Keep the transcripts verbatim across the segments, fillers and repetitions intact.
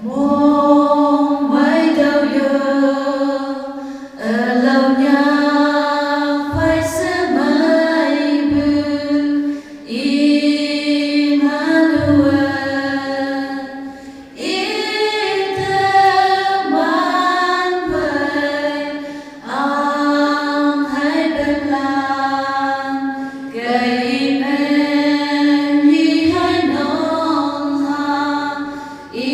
Mong mai dau yo, a lau nya, phai se mai bu, Emmanuel, i te man phai, ang hai ben lang, ka i men i hai nong ha, i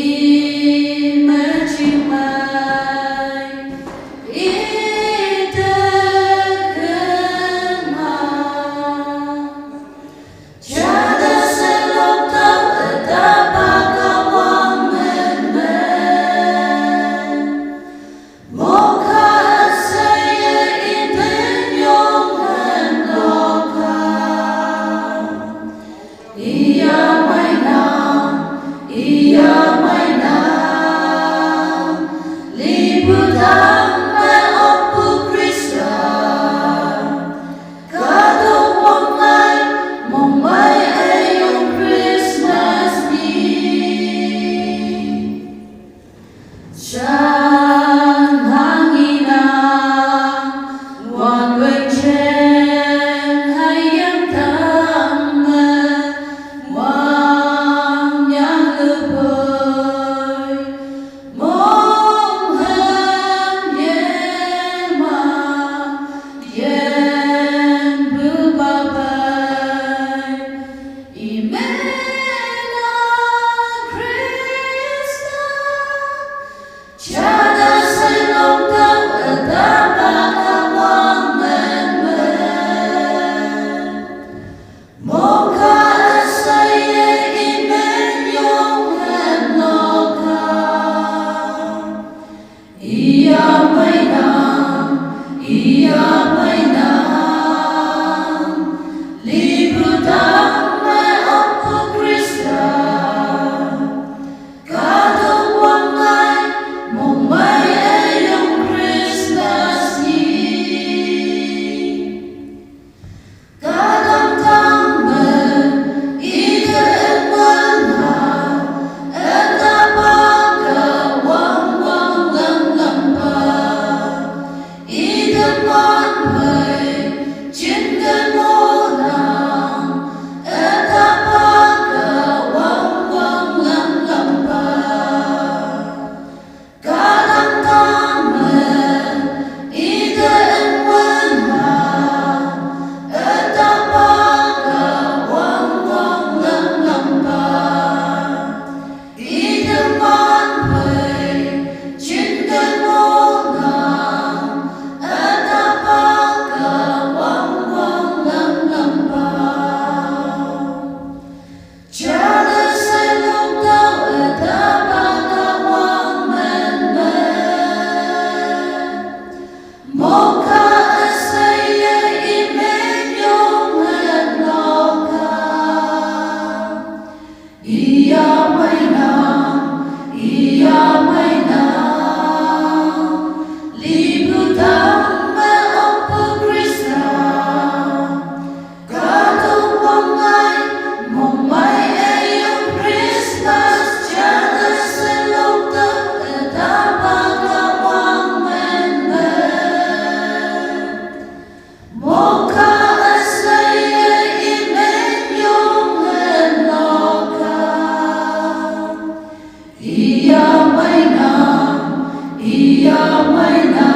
ma ching mai, i te ken ma. Cha da se lok tau e ta pa ka wang men men. Mong ka e se ye i te nyong men lok ka. I ya mai na, i ya mai na. Li bu tang me ong pu Krista. Ka dong wang lai, mong mai e yong Christmas ni. Chan hang i na, wan weng chen hai yang tang me, wang yang lu poi. Mong hem yen ma, yen bu ba bai. I men a Krista, cha da se lok tau e ta pa ka wang men men. Mong ka e se ye i men yong hem lok ka. I ya mai na, i ya mai na. Li bu tang me ong pu Krista. Ka dong wang lai, mong mai e yong Christmas ni. Ka dang tang me, i te en wan ha, e ta pa ka wang wang lang lang pa. I te man phai, chin te mo na, e ta pa ka wang wang lang lang pa. Ka dang tang me, i te en wan ha, e ta pa ka wang wang lang lang pa. I te man phai, chin te mo na, e ta pa ka wang wang lang lang pa. Cha da se lok tau e ta pa ka wang men men. Mong ka e se ye i men yong het lok ka. I ya mai na, i ya mai na. Li bu tang me ong pu Krista. Ka dong wang lai, mong mai e yong Christmas, cha da se lok tau e ta pa ka wang men men. Mong ka e se ye i men yong het lok ka. I ya mai na, i ya mai na.